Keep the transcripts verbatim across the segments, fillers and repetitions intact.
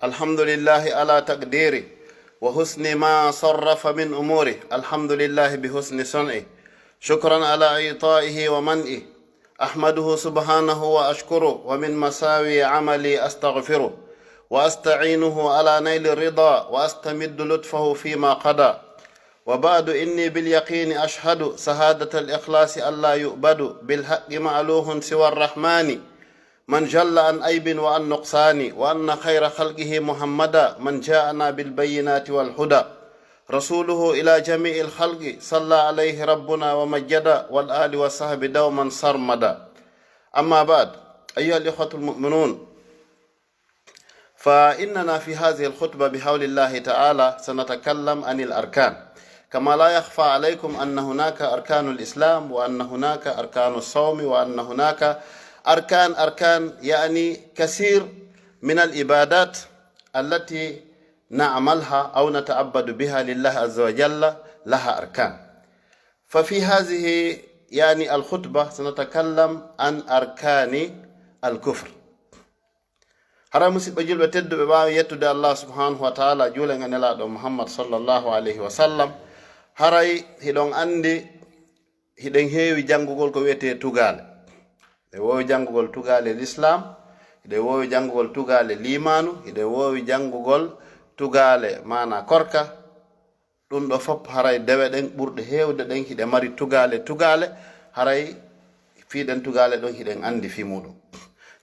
الحمد لله على تقديري وحسن ما صرف من أموري. الحمد لله بحسن صنعي. شكرا على إعطائه ومنعي. أحمده سبحانه وأشكره، ومن مساوي عملي أستغفره، وأستعينه على نيل الرضا، وأستمد لطفه فيما قضى. وبعد، إني باليقين أشهد شهادة الإخلاص ألا يعبد بالحق مألوه سوى الرحمن، من جل عن عيب وعن نقصان، وأن خير خلقه محمدا من جاءنا بالبينات والهدى، رسوله إلى جميع الخلق صلى عليه ربنا ومجدا، والآل والصحب دوما سرمدا. أما بعد، أيها الإخوة المؤمنون، فإننا في هذه الخطبة بحول الله تعالى سنتكلم عن الأركان، كما لا يخفى عليكم أن هناك أركان الإسلام، وأن هناك أركان الصوم، وأن هناك أركان، أركان يعني كثير من العبادات التي نعملها أو نتعبد بها لله عز وجل لها أركان. ففي هذه يعني الخطبة سنتكلم عن أركان الكفر. Haray, musidɓe julɓe tedduɓe, ɓaawo yettude Allah subhanahu wa ta'ala, juulen e Nelaaɗo Muhammad sallallahu alayhi wa sallam, haray hiɗon anndi, hiɗen heewi janngugol ko wiyetee tugaale. Hiɗen woowi janngugol tugaale Lislaam, hiɗen woowi janngugol tugaale liimaanu, hiɗen woowi janngugol tugaale maana korka. Ɗum ɗo fof haray dewe ɗen ɓurɗe heewde ɗen hiɗe mari tugaale, tugaale, haray fii ɗen tugaale ɗon hiɗen anndi fii muuɗum.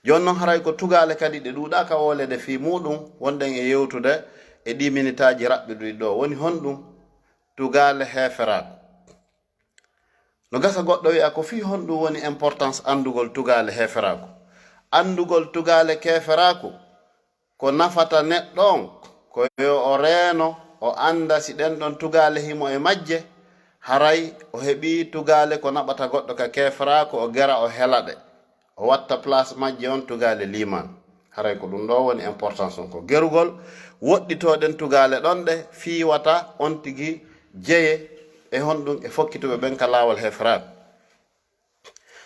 Jooni non, haray ko tugaale kadi ɗe ɗuuɗaaka wooleede fii muuɗum, wonɗen e yewtude e ɗii minitaaji raɓɓiɗuɗi ɗo. Woni honɗum tugaale heeferaaku? No gasa goɗɗo wi'a, ko fii honɗum woni importance anndugol tugaale heeferaaku? Anndugol tugaale keeferaaku ko nafata neɗɗo on, ko yo o reeno, o annda si ɗen ɗon tugaale himo e majje, haray o heɓii tugaale ko naɓata goɗɗo ka keeferaaku, o gera, o hela ɗe, o watta place majje on tugaale liimaan. Haray ko ɗum ɗo woni importance on, ko gerugol, woɗɗitoo ɗen tugaale ɗon ɗe fii wata on tigi jeye e honɗum, e fokkituɓe ɓen ka laawol heeferaaku.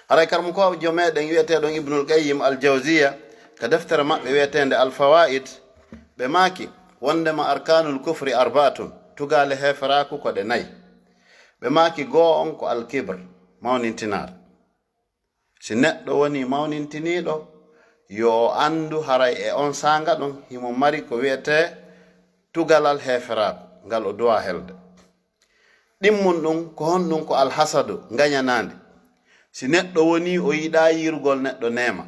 Haray karmukoojo meɗen wi'eteeɗo Ibnul Qayyim Al-Jawziyya, ka deftere maɓɓe wi'eteende Al-Fawaid, ɓe maaki wondema arkanul kufri arbaatun, tugaale heeferaaku ko ɗe nay. Ɓe maaki goo on ko al-kibr, mawnintinaare. Si neɗɗo woni mawnintiniiɗo, yo o anndu haray e on saanga ɗon himo mari ko wi'etee tugalal heeferaaku, ngal o duwaa helde. Ɗimmun ɗum, ko honɗum? Ko alhasadu, ngañanaandi. Si neɗɗo wonii o yiɗaa yi'ugol neɗɗo neema,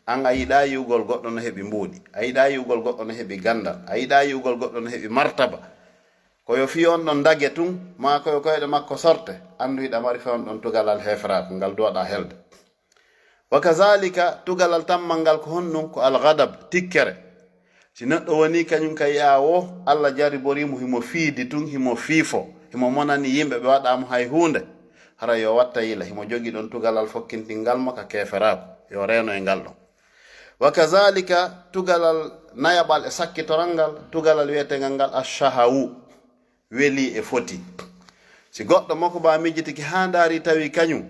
an a yiɗaa yi'ugol goɗɗo no heɓi mbuuɗi, a yiɗaa yi'ugol goɗɗo no heɓi ganndal, a yiɗaa yi'ugol goɗɗo no heɓi martaba, ko yo fii on ɗon dage tun, maa ko yo koyɗe makko sorte, anndu hiɗa mari fii on ɗon tugalal heeferaaku, ngal duwaɗaa helde. Wa kazalika, tugalal tammal ngal ko honɗum? Ko algadab, tikkere. Si neɗɗo wonii kañum ka yi'aa wo Alla jariborii mo, himo fiidi tun, himo fiifo, himo monani yimɓe, ɓe waɗaa mo hay huunde, hara yo watta yila, himo jogii ɗon tugalal fokkintingal mo ka keeferaaku, yo reeno e ngal ɗon. Wa kazalika, tugalal nayaɓal e sakkitoral ngal, tugalal wi'etengal ngal ashahawu, welii e fotii. Si goɗɗo mokobaa miijitike haa ndaari tawi kañum,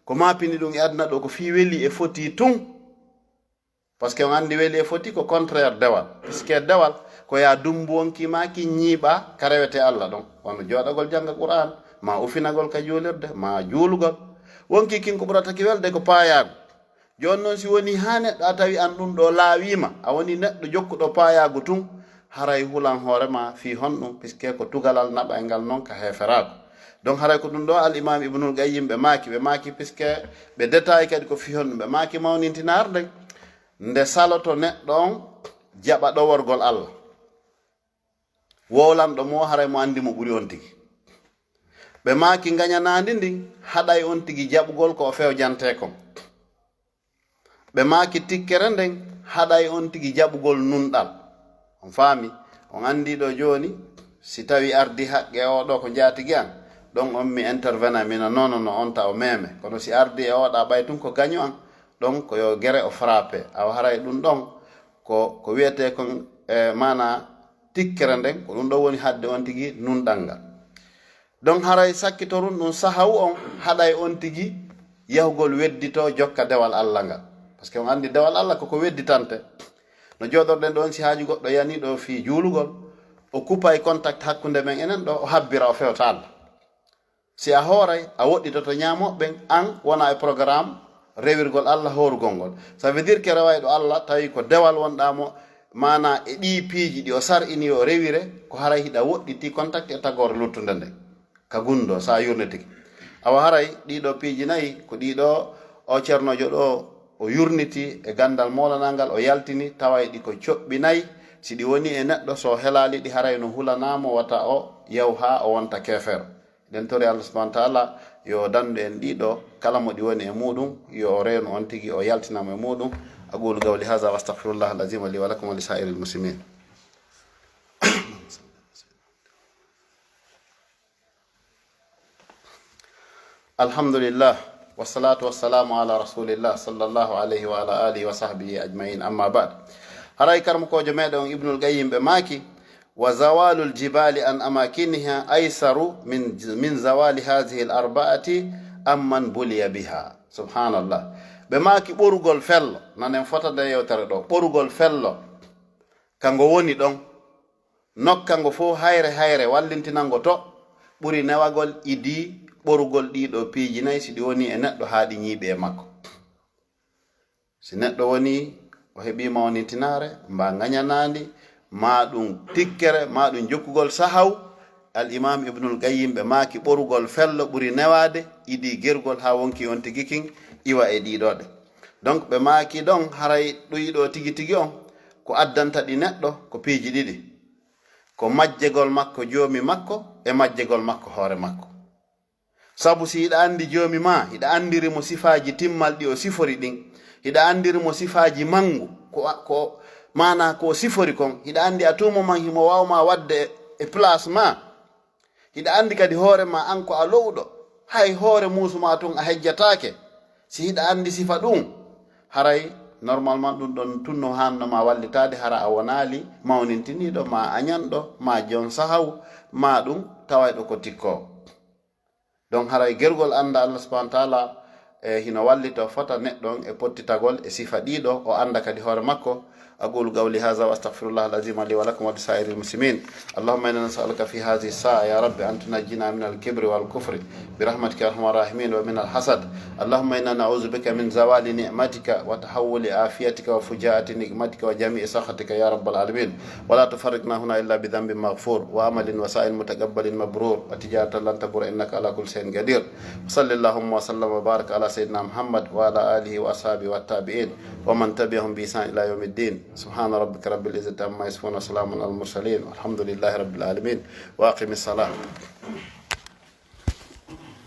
ko maapini ɗum e aduna ɗo ko fii welii e fotii tun. Parce que on anndi welii e fotii ko contraire dewal. Parce que dewal ko yaa dummbu wonkii maa ki ñiiɓaa ka rewetee Alla ɗon. Wano jooɗagol jannga Qur'aan, maa ufinagol ka juulirde, maa juulugol. Wonkii kin ko ɓurata ki welde ko paayaagu. Jooni non, si wonii haa neɗɗo a tawi an ɗum ɗo laawiima, a wonii neɗɗo jokkuɗo paayaagu tun, haray hulan hoore maa fii honɗum, puisque ko tugalal naɓay ngal non ka heeferaaku. Donc haray ko ɗum ɗo Al Imaam Ibnul Qayyim ɓe maaki, ɓe maaki puisque ɓe détail kadi ko fii honɗum, ɓe maaki mawnintinaare nden, nde saloto neɗɗo on jaɓa ɗoworgol Alla. Wowlanɗo mo, haray mo anndi mo ɓuri on tigi. Ɓe maaki ngañanaandi ndin haɗay on tigi jaɓugol ko o fewjantee kon. Ɓe maaki tikkere nden haɗay on tigi jaɓugol nunɗal. On faami? On anndi ɗo jooni, si tawi ardi haqqe o ɗo ko njaatigi an, ɗon on mi intervena, mi no nono no on ta o meme. Kono si ardi e o ɗa ɓay tun ko gaño an, ɗon ko yo gere o frappé. Awa haray ɗum ɗon ko, ko wiyetee kon, e, maana tikkere nden, ko ɗum ɗon woni haɗde on tigi nunɗal ngal. Donc haray sakkitorun ɗum sahawu on haɗay on tigi yahugol weddito jokka dewal Alla ngal. Parce que on anndi dewal Alla ko ko wedditante. No jooɗorɗen ɗoon, si haaju goɗɗo yanii ɗo fii juulugol, o kupay contact hakkunde men enen ɗo, o habbira, o fewta Allah. Si a hooray, a woɗɗitoto ñaamooɓe ɓen, an wona e programme rewirgol Allah hoorugol ngol. Ça veut dire que rewayɗo Allah tawi ko dewal wonɗaa mo, maanaa e ɗii piiji ɗi o sar'ini yo rewire, ko haray hiɗa woɗɗiti contact e tagoore luttunde nden. Ka gunndoo, so a yurnitike. Awa haray ɗiɗo piiji nayi, ko ɗiɗo o ceernoojo ɗo o yurniti e ganndal moolanangal, o yaltini, taway ɗi ko coɓɓi nayi. Si ɗi woni e neɗɗo, so helaali ɗi, haray no hulanaa mo wata o yaw haa o wonta keefeero. Ɗen tori Allah subhanahu wa ta'ala yo dandu en ɗiɗo, kala mo ɗi woni e muɗum, yo o reenu on tigi, o yaltina mo e muɗum. أقول قولي هذا وأستغفر الله العظيم لي ولكم ولسائر المسلمين. الحمد لله، والصلاة والسلام على رسول الله صلى الله عليه وعلى آله وصحبه أجمعين. أما بعد. Haray karamokoojo meɗen on Ibnul Qayyim ɓe maaki, وزوال الجبال عن أماكنها أيسر من، من زوال هذه الأربعة عمن بلي بها. Subhanallah. Ɓe maaki ɓorugol fello, nanen fota nde yewtere ɗo, ɓorugol fello, ka ngo woni ɗon, nokka ngo fof hayre hayre, wallintina ngo to, ɓuri newagol idi ɓorugol ɗiɗo piiji nayi si ɗi woni e neɗɗo haa ɗi ñiiɓi e makko. Si neɗɗo woni o heɓii mawnintinaare, mba ngañanaandi, maa ɗum tikkere, maa ɗum jokkugol sahaw, Al Imam Ibnul Qayyim ɓe maaki ɓorugol fello ɓuri newaade, idi gergol haa wonki on tigi kin iwa e ɗiɗo ɗe. Donc ɓe maaki ɗon haray ɗiɗo tigi tigi on ko addanta ɗi neɗɗo ko piiji ɗiɗi. Ko majjegol makko joomi makko e majjegol makko hoore makko. Sabu si hiɗa anndi joomi maa, hiɗa anndiri mo sifaaji timmal ɗi o sifori ɗin, hiɗa anndiri mo sifaaji manngu, ko, ko, maanaa ko o sifori kon, hiɗa anndi a tuumo man himo waaw ma waɗde e place maa, hiɗa anndi kadi hoore maa an ko a lo'uɗo, hay hoore muusu maa tun a hejjataake. Si hiɗa anndi sifa ɗum, haray normalement ɗum ɗon tun no haanno ma wallitaade, hara a wonaali mawnintiniiɗo, ma añanɗo, ma jon sahaw, ma ɗum tawayɗo ko tikkoowo. Donc haray gergol annda Allah subhanahu wa ta'ala, e hino wallita o fota neɗɗo on e pottitagol e sifa ɗiɗo, o annda kadi hoore makko. أقول قولي هذا وأستغفر الله العظيم لي ولكم ولسائر المسلمين. اللهم إنا نسألك في هذه الساعة يا رب أن تنجينا من الكبر والكفر برحمتك يا أرحم الراحمين ومن الحسد. اللهم إنا نعوذ بك من زوال نعمتك وتحول عافيتك وفجاءة نقمتك وجميع سخطك يا رب العالمين. ولا تفرقنا هنا إلا بذنب مغفور وعمل وسعي متقبل مبرور وتجارة لن تبور إنك على كل شيء قدير. وصل اللهم وسلم وبارك على سيدنا محمد وعلى آله وأصحابه والتابعين ومن تبعهم بإحسان إلى يوم الدين. سبحان ربك رب العزة عما يصفون وسلام على المرسلين والحمد لله رب العالمين. وأقم الصلاة.